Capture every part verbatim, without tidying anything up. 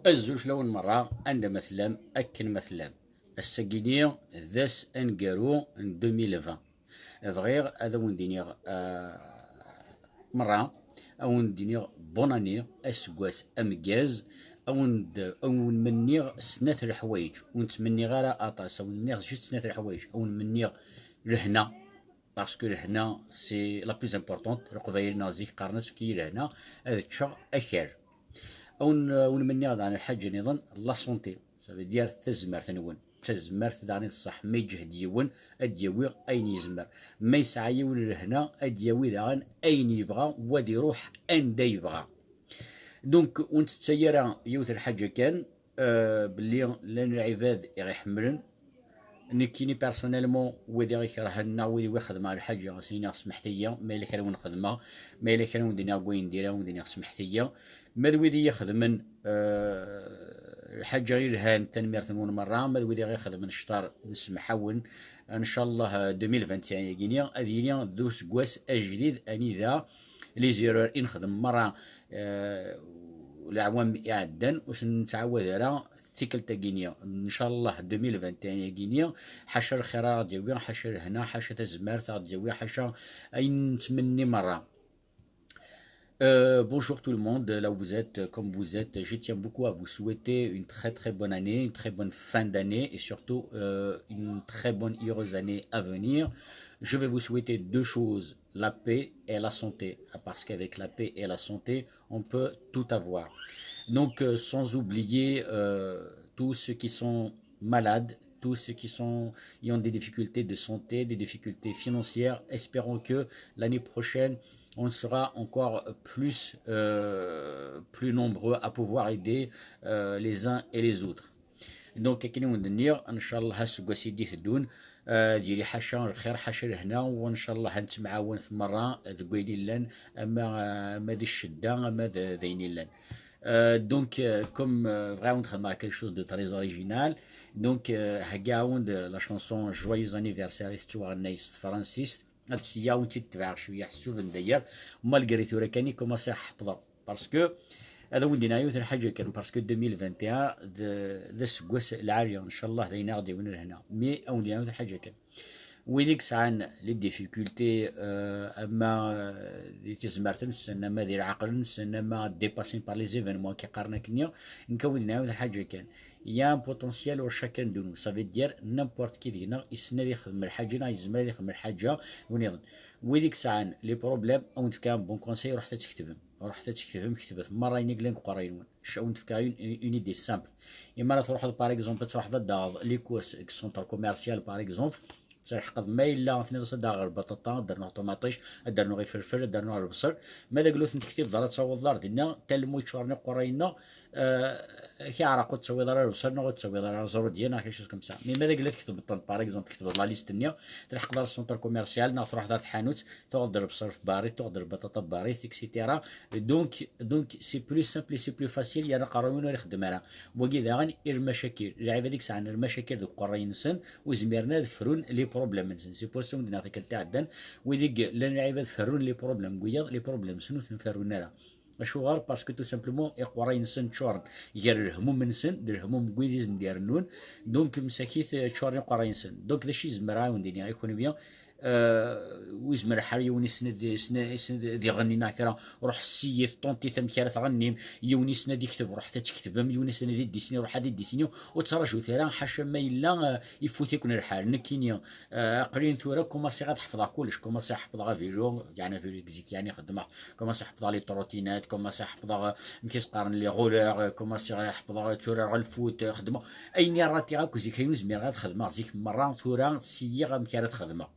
Azul fell-awen merra, anda ma tellam, akken ma tellam. Ass-agi-ni d ass aneggaru n deux mille vingt. Bɣiɣ ad awen-d-iniɣ, ah, merra, ad awen-d-iniɣ bonne année, aseggas ameggaz, ad awen-d-, ad awen-menniɣ snat leḥwayeǧ, ur wen-ttmenniɣ ara aṭas, ad awen-menniɣ juste snat leḥwayeǧ, ad awen-menniɣ lehna, parce que lehna, c'est la plus importante. Leqbayel-nneɣ zik qqaren-as efk-iyi lehna, ad ččeɣ akal. Ad awen-, ad awen-menniɣ daɣen lḥaǧa nniḍen, la santé, ça veut dire tazmert-nwen. D tazmert daɣen i ṣṣeḥ, ma yeǧhed yiwen, ad d-yawi ayen yezmer. Ma yesɛa yiwen lehna, ad d-yawi daɣen ayen yebɣa, u ad iruḥ anda yebɣa. Donc, ur nettetta ara yiwet lḥaǧa kan, euh, belli llan lɛibad i ɣ-iḥemmlen. Nekkini, personnellement, wid i ɣ-ikerhen neɣ wid i ɣ-ixedmen lḥaǧa, ad sen-iniɣ smeḥt-iyi, ma yella kra i wen-xedmeɣ, ma yella kra i wen-d-iniɣ deg wayen diriɣ, ad wen-d-iniɣ smeḥt-iyi. Ma d wid i yi-xedmen, euh, lḥaǧa yelhan, tanemmirt-nwen merra. Ma d wid i ɣ-ixedmen cṭar, nesmeḥ-awen. Ncallah, euh, deux mille vingt et un-agi-ni ad yili d useggas ajdid, anida les erreurs i nexdem merra, euh, leɛwam iɛeddan, ur sen-nettɛawad ara tikkelt-agi-ni. Ncallah, deux mille vingt et un-agi-ni, ḥaca lxir ara ɣ-d-yawi, ḥaca lehna, ḥaca tazmert ara ɣ-d-yawi, ḥaca ayen nettmenni merra. Euh, bonjour tout le monde, là où vous êtes, comme vous êtes, je tiens beaucoup à vous souhaiter une très très bonne année, une très bonne fin d'année et surtout, euh, une très bonne heureuse année à venir. Je vais vous souhaiter deux choses, la paix et la santé, parce qu'avec la paix et la santé, on peut tout avoir. Donc, euh, sans oublier, euh, tous ceux qui sont malades, tous ceux qui sont, qui ont des difficultés de santé, des difficultés financières. Espérons que l'année prochaine, on sera encore plus, euh, plus nombreux à pouvoir aider, euh, les uns et les autres. Donc, akken i wen-d-nniɣ, ncallah, aseggas i d-iteddun, euh, ad yili ḥaca lxir, ḥaca lehna, u ncallah ad nettemɛawan merra deg wayen illan, ama, ama di ccedda, ama d, d ayen illan. Euh, donc, euh, comme, euh, vraiment, on a quelque chose de très original. Donc, euh, هكا عاود la chanson Joyeux anniversaire, i tettwaɣennay s tefransist. Ad s-yawen-tt-id-tebɛeɣ cwiya ḥsub n dayar, malgré tura kan i commencé ḥefḍeɣ. Parce que, ad awen-d-iniɣ yiwet n lḥaǧa kan, parce que deux mille vingt et un d, d aseggas lɛali, ncallah d ayen ara ɣ-d-yawin lehna. Mais ad awen-d-iniɣ yiwet n lḥaǧa kan. Wid i yesɛan les difficultés, euh, ama, euh, di tezmert-nsen, ama di leɛqel-nsen, ama dépassés par les événements, akken qqaren akkenni, nekk ad awen-d-iniɣ yiwet n lḥaǧa kan. Il y a un potentiel ur chacun de nous. Ça veut dire, n'importe qui deg-neɣ yessen ad ixdem lḥaǧa, neɣ yezmer ad ixdem lḥaǧa, win iḍen. Wid i yesɛan les problèmes, ad awen-d-fkeɣ un bon conseil, ruḥet ad tketbem. Ruḥet ad tketbem, ketbet merra ayen i yellan deg uqerray-nwen. Ad awen-d-fkeɣ une, une, une idée simple. Imi ara truḥeḍ, par exemple, ad truḥeḍ ad d-taɣeḍ les courses deg centre commercial, par exemple, ad tleḥqeḍ ma yella, tenniḍ-as ad d-aɣeɣ lbaṭaṭa, ad d-rnuɣ ṭumaṭic, ad d-rnuɣ ifelfel, ad d-rnuɣ lebṣel. Ma d aglu ur ten-tektibeḍ ara, ad tawiḍ ar dinna, tellement yeččuren iqerray-nneɣ, euh, ak-iɛreq, ur tettawiḍ ara lebṣel, neɣ ur tettawiḍ ara aẓrudya, neɣ quelque chose comme ça. Mais ma d aglu tketbeḍ-ten, par exemple, tketbeḍ la liste-nni, tleḥqeḍ ar centre commercial, neɣ truḥeḍ ar tḥanut, tuɣeḍ-d lebṣel f Paris, tuɣeḍ-d lbaṭaṭa f Paris, et cetera. Donc, donc, c'est plus simple et c'est plus facile, yerna aqerruy-nwen ur ixeddem ara. Wagi daɣen i lmacakil. Lɛibad i yesɛan lmacakil deg uqerray-nsen, ur zmiren ad frun les problèmes-nsen. C'est pour ça i wen-d-nniɣ tikkelt iɛeddan, wid i yellan lɛibad ferrun les problèmes deg wiyaḍ, les problèmes-nsen ur ten-ferrun ara. Acuɣer? Parce que tout simplement, iqerray-nsen ččuren gar lehmum-nsen d lehmum n wid i sen-d-irennun, donc msakit, eh, ččuren iqerray-nsen. Donc d acu i zemreɣ ad wen-d-iniɣ i kunwi? Euh, ur yezmir lḥal yiwen yessen ad, yessen, yessen ad iɣenni neɣ kra, ruḥ ssiyit, ṭuntit amek ara tɣennim, yiwen yessen ad ikteb, ruḥet ad tketbem, yiwen yessen ad idisini, ruḥ ad idisini, ur ttraǧut ara, ḥaca ma yella, euh, ifut-iken lḥal. Nekkini, euh, aql-in tura kumaṣiɣ ad ḥefḍeɣ kullec, kumaṣiɣ ḥefḍeɣ avilu, yeɛni avilu deg zik, yeɛni xeddmeɣ, kumaṣiɣ ḥefḍeɣ les trottinettes, kumaṣiɣ ḥefḍeɣ, euh, amek i s-qqaren, les rollers, euh, kumaṣiɣ ḥefḍeɣ, euh, tturareɣ lfut, euh, xeddmeɣ ayen i ratiɣ akk zik, ayen ur zmireɣ ad xedmeɣ zik merra, tura ssiyiɣ amek ara t-xedmeɣ.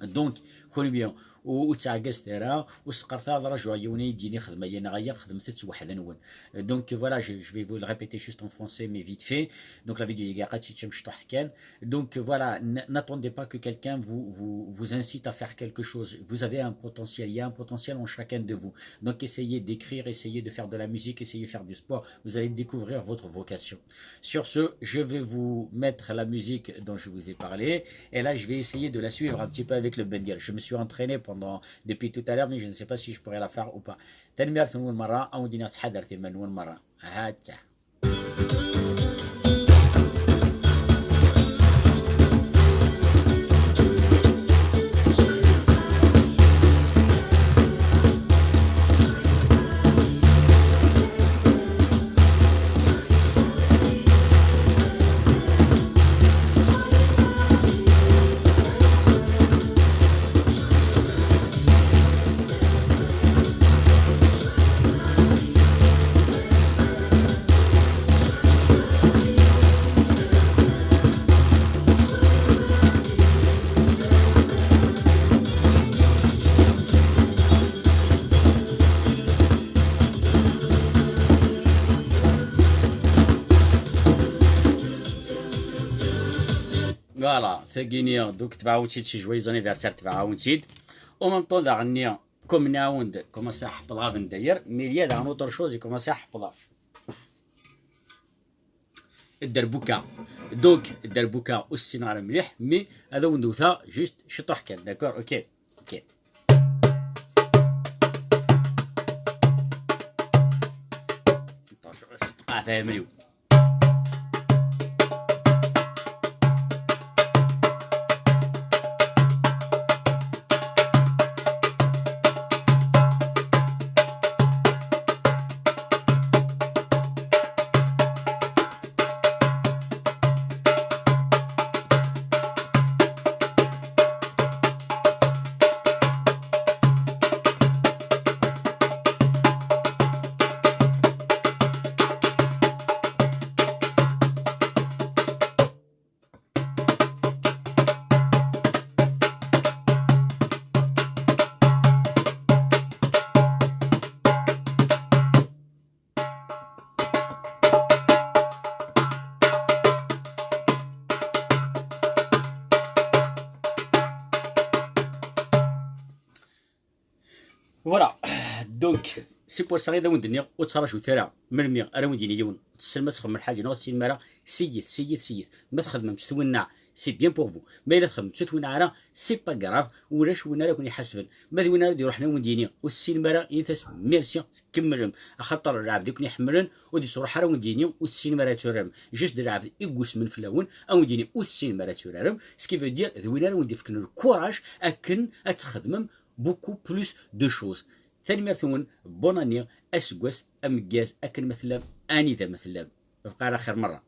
Donc, kunwi, ur, ur ttɛeggazet ara, ur sqertet ara, ṛajuɣ yiwen ad yi-d-yini xdem aya neɣ aya, xedmet-t weḥd-nwen. Donc, voilà, je, je vais vous le répéter juste en français, mais vite fait. Donc, la vidéo-agi ad tt-teččem cṭuḥt kan. Donc, voilà, n-, n'attendez pas que quelqu'un vous, vous, vous incite à faire quelque chose. Vous avez un potentiel, il y a un potentiel en chacun de vous. Donc, essayez d'écrire, essayez de faire de la musique, essayez de faire du sport. Vous allez découvrir votre vocation. Sur ce, je vais vous mettre la musique dont je vous ai parlé. Et là, je vais essayer de la suivre un petit peu avec le bengel. Je me suis entraîné pendant, depuis tout à l'heure, mais je ne sais pas si je pourrais la faire ou pas. Tanemmirt-nwen merra, ad wen-d-iniɣ ttḥadaret iman-nwen merra. Ha-tt-a. Voilà, tagini, donc, tebɛawen-tt-id, si joyeux anniversaire, tebɛawen-tt-id. Au même temps, daɣenni, comme nɛawen-d, commencer à ḥeppel ɣaben d'ailleurs, mais il y a daɣen autre chose, i commencer à ḥeppel. Dderbuka. Donc, dderbuka, ur ssineɣ ara mliḥ, mais ad awen-d-wteɣ juste ciṭuḥ kan, d'accord? Ok, ok. Ṭṭac, ṭṭac, ṭṭac, Voilà. Donc, c'est pour ça i d awen-d-nniɣ, ur ttraǧut ara melmi ara wen-d-yini yiwen tessnem ad txedmem lḥaǧa neɣ ur tessinem ara, siyet, siyet, siyet. Ma txedmem s twennaɛ, c'est bien pour vous. Ma yella txedmem s twennaɛ ara, c'est pas grave, ulac win ara ken-iḥasben. Ma d win ara d-iruḥen ad wen-d-yini ur tessinem ara, init-as merci, tkemmlem. Axaṭer lɛebd i ken-iḥemmlen, ur d-iṣruḥ ara ad wen-d-yini ur tessinem ara ad turarem. Juste d lɛebd i yusmen fell-awen, ad wen-d-yini ur tessinem ara ad turarem. Ce qui veut dire, d win ara wen-d-ifken le courage akken ad txedmem beaucoup plus de choses. Tanemmirt-nwen, bonne année, aseggas ameggaz akken ma tellam, anida ma tellam. Bqa ala xir merra.